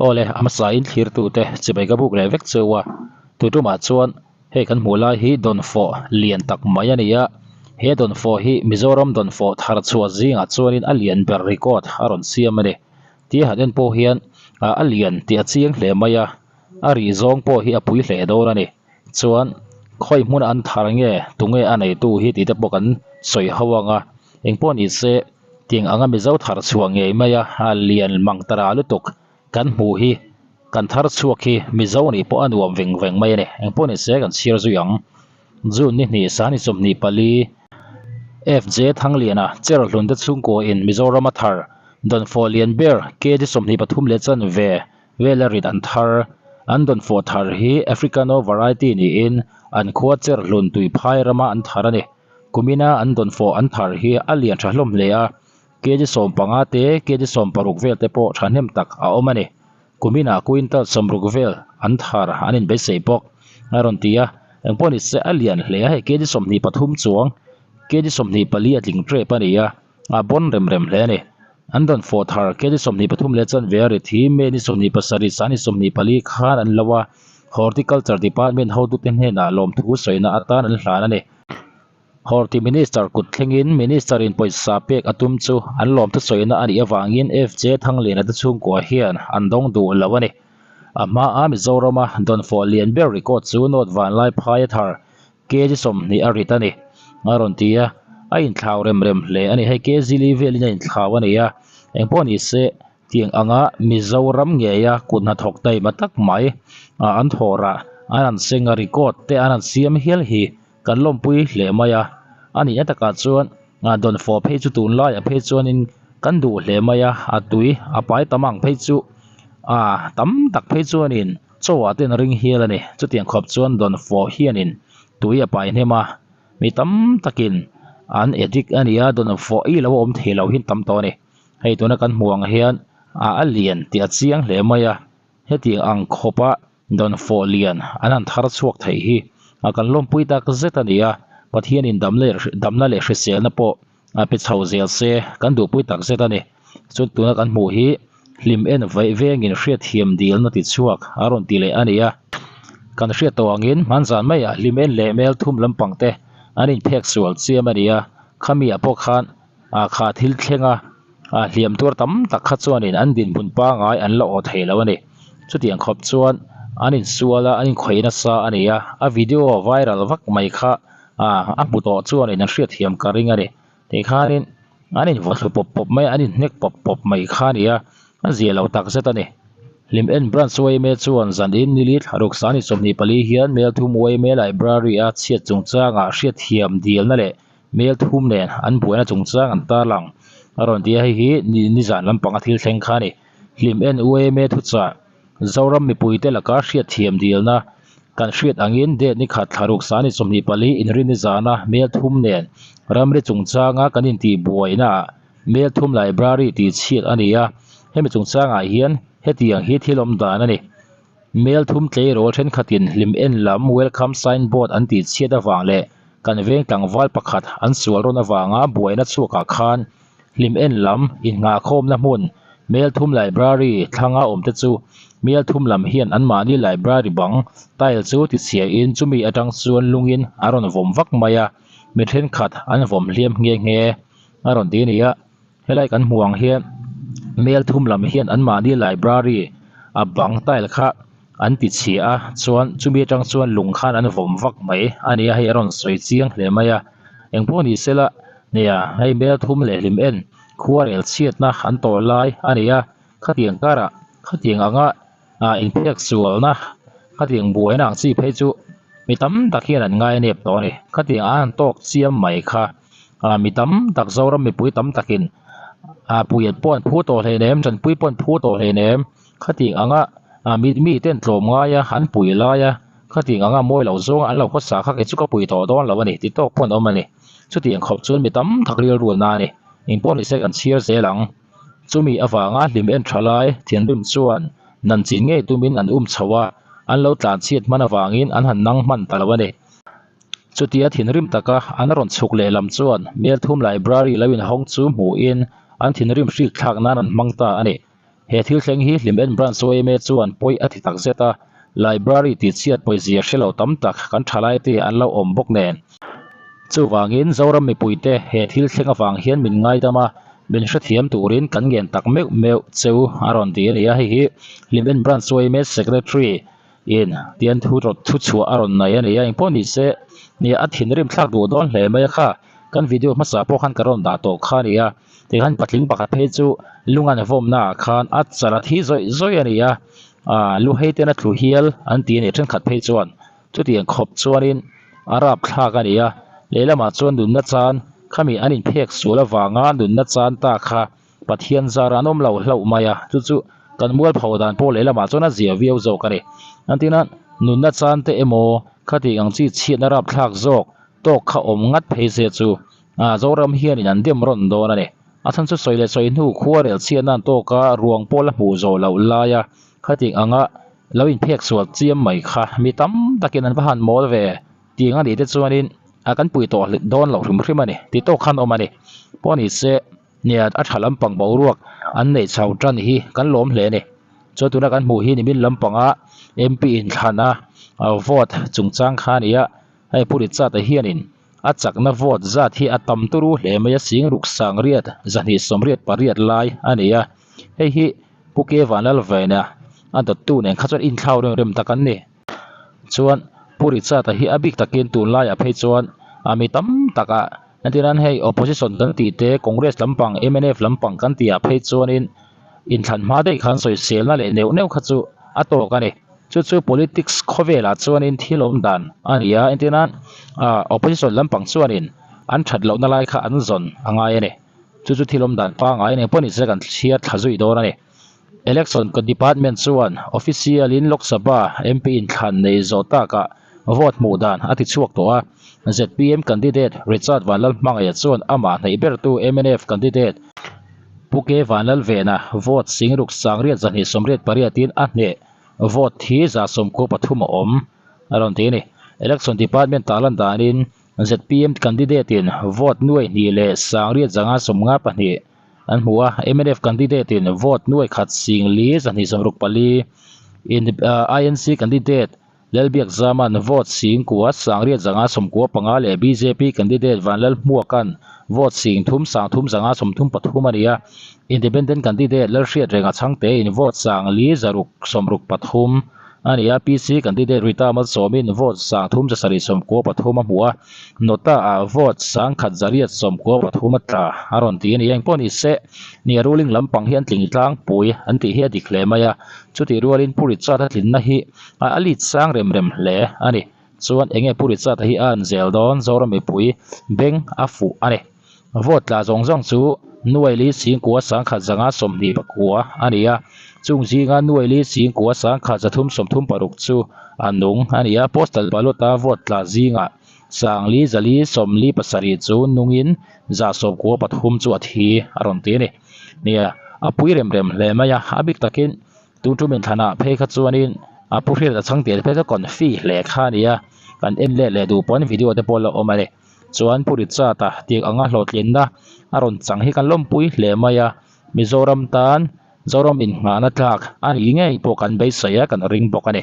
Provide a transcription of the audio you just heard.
Aw le, a hmasa in thlirtute chibai ka buk leh vek cheu a, tutumah chuan hei kan hmuh lai hi dawnfawh lian tak mai a ni a, he dawnfawh hi Mizoram dawnfawh thar chhuah zingah chuanin a lian ber record a rawn siam a ni. Tia han en pawh hian a lian tih a chiang hle mai a, a rih zawng pawh hi a pui hle dawn a ni. Chuan khawi hmun an thar nge tunge a neitu hi tih te pawh kan sawi ho ang a, engpawh ni se tiang anga Mizo thar chhuah ngei mai a, a lian mang tara lutuk kan hmuh hi kan thar chhuak hi Mizo nih pawh a nuam veng veng mai a ni. Engpawh ni se kan chhiar zui ang. June ni hnih sani 24 FJ Thangliana Cherhlun te chhungkaw in Mizoram a thar dawnfawh lian ber kg 23 leh chanve Vela rit an thar. An dawnfawh thar hi Africano variety niin an khua cherhlun tuiphai rama an thar a ni. Kumina an dawnfawh an thar hi a lian tha hlawm hle a, kg 15 te, kg 16 vel te pawh thahnem tak a awm a ni. Kumina quintal 60 vel an thar an inbeisei bawk a rawn ti a, engpawh ni se a lian hle a, hei kg 23 chuang kg 24 a tling tep a ni a, a bawn rem rem hle a ni. An rawn fawh thar kg 23 leh chanve a rit hi May ni 27 sani 24 khan an lo a, Horticulture Department hotute hnenah lawmthu sawina atan an hlan a ni. Horti Minister kut thlengin Minister in pawisa pek a tum chu an lawmthu sawina a nih avangin FJ Thangliana te chhungkua hian an dawng duh lo a ni. A hmaa Mizorama dawnfawh lian ber record chu North Vanlaiphai a thar Kg 20 a rit a ni a rawn ti a, a inthlau rem rem hle a ni. Hei kg li velin a inthlau a ni a, engpawh ni se tiang anga Mizoram ngeia kut hnathawk taima tak mai an thawhrah an han seng a, record te an han siam hial hi kan lawmpui hle mai a. A nihna takah chuan dawnfawh phei chu tunlaiah phei chuanin kan duh hle mai a, a tui a pai tam ang phei chu tam tak phei chuanin. Chaw-ah ten a ring hial a ni. Chutiang khawp chuan dawnfawh hianin tui a pai hnem a, mi tam takin an addict a ni a, dawnfawh i lo awm thei lo hi an tam tawh a ni. Hei tuna kan hmuh ang hian a a lian tih a chiang hle mai a, hetiang ang khawpa dawnfawh lian an han thar chhuak theih hi a kan lawmpui tak zet a ni a, Pathianin damna leh hriselna pawh a pe chho zel se kan duhpui tak zet a ni. Chuan tuna kan hmuh hi hlim en vaih vengin hriatthiam dilna ti chhuak a rawn ti leh a ni a. Kan hriat tawh angin hmanzan maiah hlim en leh mel thum lampang te an inphek sual chiam a ni a, khami ah pawh khan ah kha thil thleng a, ah hliam tuar tam tak kha chuanin an dinhmun pangai an la aw thei lo a ni. Chutiang khawp chuan an insual a, an inkhawih nasa a ni a, a video viral vak mai kha ah a hmu tawh chuanin an hriatthiam ka ring a ni. Tikhanin an invaw thlu pawp pawp mai a, an inhnek pawp pawp mai kha a ni a, a zia lo tak zet a ni. Hlim en Branch yma chuan zanin nili thlaruk sani 24 hian Melthum yma Library a chhiat chungchangah hriatthiam dilna leh Melthum nen an buaina chungchang an tarlang a rawn ti a, hei hi nizan lampanga thil thleng kha a ni. Hlim en yma thuchah Zoram mipuite laka hriatthiam dilna kan hriat angin date ni khat thlaruk sani 24 inrinni zana Melthum nen ramri chungchanga kan intihbuainaah Melthum Library tih chhiat a ni a, hemi chungchangah hian hetiang hi thil awm dan a ni. Melthum tleirawl thenkhatin hlim en lam welcome sign board an tih chhiat avang leh kan veng tlangval pakhat an sual rawn avanga buaina chhuakah khan Hlim en lam, innghahkhawmna hmun, Melthum Library thlanga awmte chu Melthum lam hian anmahni library bang tile chu tichhiain chumi atang chuan lungin a rawn vawm vak mai a, mi thenkhat an vawm hliam nghe nghe a rawn ti a ni a. Helai kan hmuh ang hian Melthum lam hian anmahni library a bang tile kha an tichhia a, chuan chumi atang chuan lung khan an vawm vak mai a ni a, hei a rawn sawi chiang hle mai a. Engpawh ni sela nia hei Melthum leh hlim en khuarel chhiatna an tawh lai a ni a, khatiang karah khatiang anga ah inphek sualna khatiang buaina ang chi phei chu mi tam tak hian an ngai nep tawh a ni. Khatiang an han tawk chiam mai kha ah mi tam tak Zoram mipui tam takin ah puiat pawh an phu tawh hleinem tanpui pawh an phu tawh hleinem. Khatiang anga ah mi mi ten tlawm ngai a an pui lai a khatiang anga mawi lo zawng an lo khawsa kha kei chu ka pui tawh dawn lo a ni ti tawk pawh an awm a ni. Chutiang khawp chuan mi tam tak rilru na a ni. Engpawh ni se kan chhiar zel ang. Chumi avanga hlim en tha lai thinrim chuan nan chin ngei tumin an um chho a, an lo tlan chhiat hman avangin an han nang hman ta lo a ni. Chutia thinrim taka an rawn chhuk lehlam chuan Melthum Library lo inhawng chu hmuhin an thinrim hrik thlak nan an hmang ta a ni. He thil thleng hi Hlimen Branch yma chuan pawi a ti tak zet a, Library tihchhiat pawizia hre lo tam tak kan thalaite an lo awm bawk nen. Chuvangin Zoram mipuite he thil thleng avang hian min ngaidam a, min hrethiam turin kan ngen tak meuh meuh cheu a rawn ti a ni a, hei hi Hlimen Branch yma Secretary in tian thu thu chhuah a rawn nei a ni a, engpawh ni se nia a thinrim thlak duh dawn hle mai a kha, kan video hmasa pawh khan ka rawn dah tawh kha a ni a, tikhan patling pakhat phei chu lungan vawmna ah khan a chal a thi zawih zawih a ni a, ah lu hei ten a tlu hial an ti a ni thenkhat phei chuan chutiang khawp chuanin a rap thlak a ni a, lehlamah chuan nunna chan khami an inphek sual avanga nunna chan ta kha Pathian zar an awm lo hlauh mai a, chu chu kan mualpho dan pawh lehlamah chuan a zia viau zawk a ni. Antina nunna chan te emaw khatih ang chi chhiatna rapthlak zawk tawk kha awm ngat phei se chu ah Zoram hianin an dem rawn dawn a ni. A chhan chu sawi leh sawi hnu khua rel chhiatna an tawk a, ruang pawh la hmuh zawh loh laia khatih anga lo inphek sual chiam mai kha mi tam takin an va han mawl ve. Tiang a nih te chuanin a kan pui tawh dawn loh hrim hrim a ni ti tawk khan awm a ni. Pawh ni se. Nia, a tha lampang boruak an neih chho tan hi kan lawm hle a ni. Chuan tuna kan hmuh hi nimin lampanga MP inthlan a vote chungchang kha a ni a, hei Pu Richard-a hianin a chakna vote zat hi a tam turu hle mai a, sing ruk sangriat zahnih sawmriat pariat lai a ni a, hei hi Pu K Vanlalvena a dawttu nen kha chuan inthlau rem rem tak an ni. Chuan Pu Richard-a hi a bik takin tunlaiah phei chuan a mi tam taka entir nan hei opposition kan tih te Congress lampang mnf lampang kan tih ah phei chuanin inthlan hma daih khan sawiselna leh neuh neuh kha chu a tawk a ni. Chu chu politics khawvelah chuanin thil awm dan a ni a entir nan ah opposition lampang chuanin an that lohna lai kha an zawn a ngai a ni. Chu chu thil awm dan pangngai a ni pawh ni se kan chhiar thla zui dawn a ni. Election Department chuan official in Lok Sabha MP inthlan nei zawh takah vote hmuh dan a ti chhuak tawh a. Zpm candidate Richard Vanlalhmangaia chuan amah hnaih bertu mnf candidate Pu K Vanlalvena vote singruk sangriat zahnih sawmriat pariatin a hneh vote hi 13 a awm a rawn ti a ni. Election Department tarlan danin zpm candidate in vote nuai hnih leh sangriat zanga sawmnga pahnih an hmu a, mnf candidate in vote nuai khat sing li zahnih sawmruk pali in inc candidate Lalbiak Zaman vote sing kua sangriat zanga sawmkua panga leh bjp candidate Vanlalhmuaka'n vote sing thum sang thum zanga sawmthum pathum a ni a, Independent candidate Lalhriat Renga Chhangte in vote sang li zaruk sawmruk pathum a ni a, PC candidate Rita Malsawmin vote sang thum zasarih sawmkua pathum a hmu a, Nota ah vote sang khat zariat sawmkua pathum a tla a rawn ti a ni. Engpawh ni se, nia ruling lampang hi an tling tlangpui an tih hi a dik hle mai a, chutih rualin Pu Richard a tlinna hi a lead sang rem rem hle a ni. Chuan enge Pu Richard hi a an zel dawn Zoram mipui beng a fuh a ni. Vote tla zawng zawng chu Nuaili Singkua sangkhat zanga sawmhnih pakua a ni a, chung zinga Nuaili Singkua sangkhat zathum sawmthum paruk chu a nung a ni a, Postal Ballot a vote tla zingah Sangli zali sawmli pasarih chu nungin za sawmkua pathum chu a thi a rawn ti a ni. Nia, a pui rem rem hle mai a, a bik takin tun tum inthlanah phei kha chuanin a pu hriat a chhang tel phei kha confi hle kha a ni a, kan en let leh duh pawn video te pawh la awm a ni. Chuan Pu Richard-a tih anga hlawhtlinna a rawn chang hi kan lawmpui hle mai a, Mizoram tan Zoram inngahna tlak a nih ngei pawh kan beisei a, kan ring bawk a ni.